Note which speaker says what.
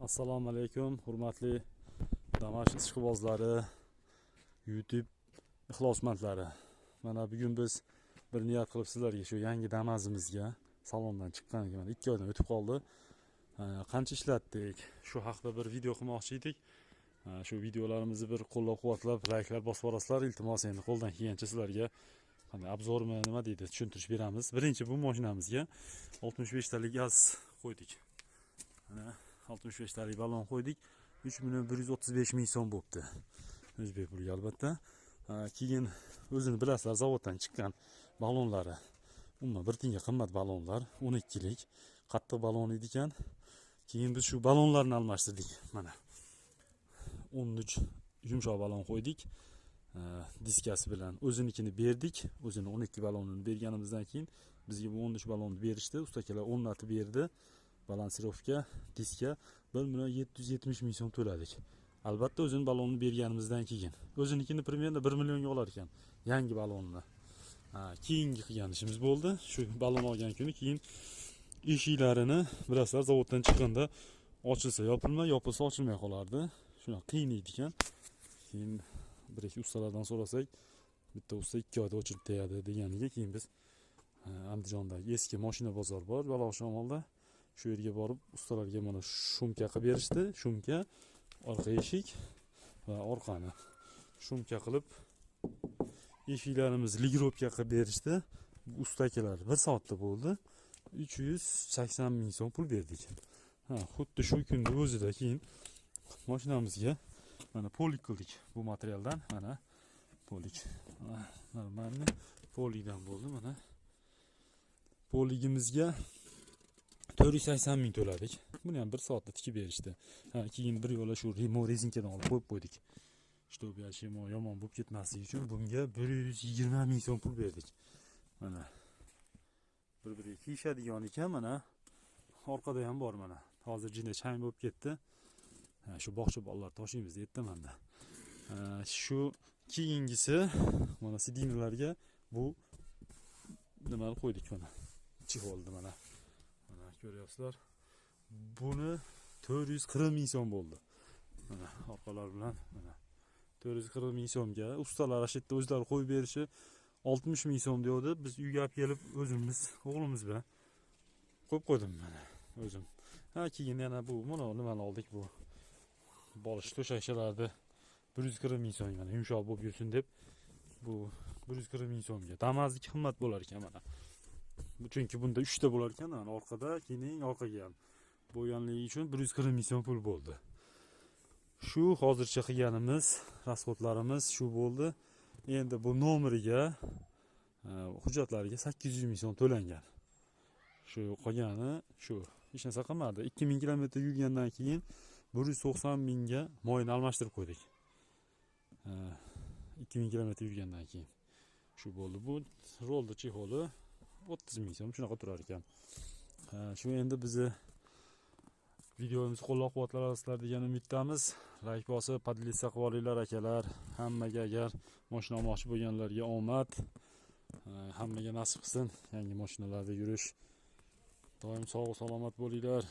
Speaker 1: Assalomu alaykum, hurmatli Damas ishqibozlari, YouTube ixlosmandlari. Mana bugun biz bir niyat qilib sizlarga shu yangi Damazimizga salondan chiqqaniga mana 2 oydan o'tib qoldi. Qancha ishlatdik? Shu haqida bir video qilmoqchi edik. Shu videolarimizni bir qo'llab-quvvatlab, layklar bosib borasizlar. Iltimos, endi qo'ldan kelgancha sizlarga qanday обзор mi, nima deydi, tushuntirish beramiz. Birinchi bu mashinamizga 65 talik gaz qo'ydik. Mana 65 talik balon qo'ydik. 3 million 135 ming so'm bo'pti. O'zbek puliga albatta. Keyin o'zini bilasizlar, zavoddan chiqqan balonlari umuman bir tiyinga qimmat balonlar, 12lik qattiq balon edi ekan. Keyin biz shu balonlarni almashtirdik. Mana 13 yumshoq balon qo'ydik. Diskasi bilan o'zinikini berdik. O'zini 12 balonini berganimizdan keyin bizga bu 13 balonni berishdi. Ustakalar o'rnatib berdi. Балансировка, diska 1 million 770 ming so'm to'ladik. Albatta, o'zini balonni berganimizdan keyin. O'zinikini примерно 1 millionga olar ekan yangi balonni. Ha, keyingi qilgan ishimiz bo'ldi. Shu balon olgan kuni keyin eshiklarini bilasizlar, zavoddan chiqqanda ochilsa yopilmay, yopilsa ochilmay qolardi. Shunaqa qiyin edi ekan. Keyin bir ikki ustalardan so'rasak, bitta usta 2 oyda ochilib tegadi deganiga keyin biz Andijondagi eski mashina bozor bor, Baloq shamolda. Shu yerga borib ustalarga mana шумка qilib berishdi. Шумка orqa eshik va orqani шумка qilib, eshiklarimiz регулировка qilib berishdi. Usta akalar bir soatda bo'ldi. 380 ming so'm pul berdik. Ha, xuddi shu kunni o'zida keyin mashinamizga mana полик qildik bu materialdan. Mana полик. Нормальный полик dan bo'ldi mana. Полик imizga 480 ming to'ladik. Buni ham bir soatda tikib berishdi. Ha, keyin bir yo'la shu резинка dan olib qo'yib qo'ydik. Чтобы yomon bo'lib ketmasligi uchun bunga 120 ming so'm pul berdik. Mana. Bir-biriga kiyishadigan ekan mana. Orqada ham bor mana. Hozir jinda chang bo'lib ketdi. Ha, shu bog'cha bolalar toshiymiz debdi manda. Shu keyingisi mana сиденья larga bu nimani qo'ydik mana. Чехол ni mana. Mana ko'ryapsizlar. Buni 440 ming so'm bo'ldi. Mana orqalar bilan mana 440 ming so'mga ustalar shu yerda o'zlari qo'yib berishi 60 ming so'm deyapti. Biz uyga olib kelib o'zimiz o'g'limiz bilan qo'yib qo'ydim mana o'zim. Ha, keyin yana bu mana nimani oldik, bu bolish to'shakchalarni 140 ming so'm, mana yumshoq bo'lib yursin deb bu 140 ming so'mga. Damazniki qimmat bo'lar ekan mana. Bu chunki bunda 3 ta bo'lar ekan, mana orqada, keyin eng orqaga ham bo'lganligi uchun 140 ming so'm pul bo'ldi. Shu hozircha qilganimiz, расход larimiz shu bo'ldi. Endi bu nomeriga, hujjatlariga 800 ming so'm to'langan. Shu qolgani shu hech narsa qilmadi. 2000 kilometr yurgandan keyin 190 mingga moyini almashtirib qo'ydik. 2000 kilometr yurgandan keyin. Shu bo'ldi. Bu rolni чехол i 30 ming so'm shunaqa turar ekan. Ha, shu endi bizni videomizni qo'llab-quvvatlarasizlar degan umiddamiz. Layk bosib, поделиться qilib olinglar, akalar. Hammaga, agar mashina olmoqchi bo'lganlarga omad. Hammaga nasib qilsin yangi mashinalarda yurish. Doim sog' salomat bo'linglar.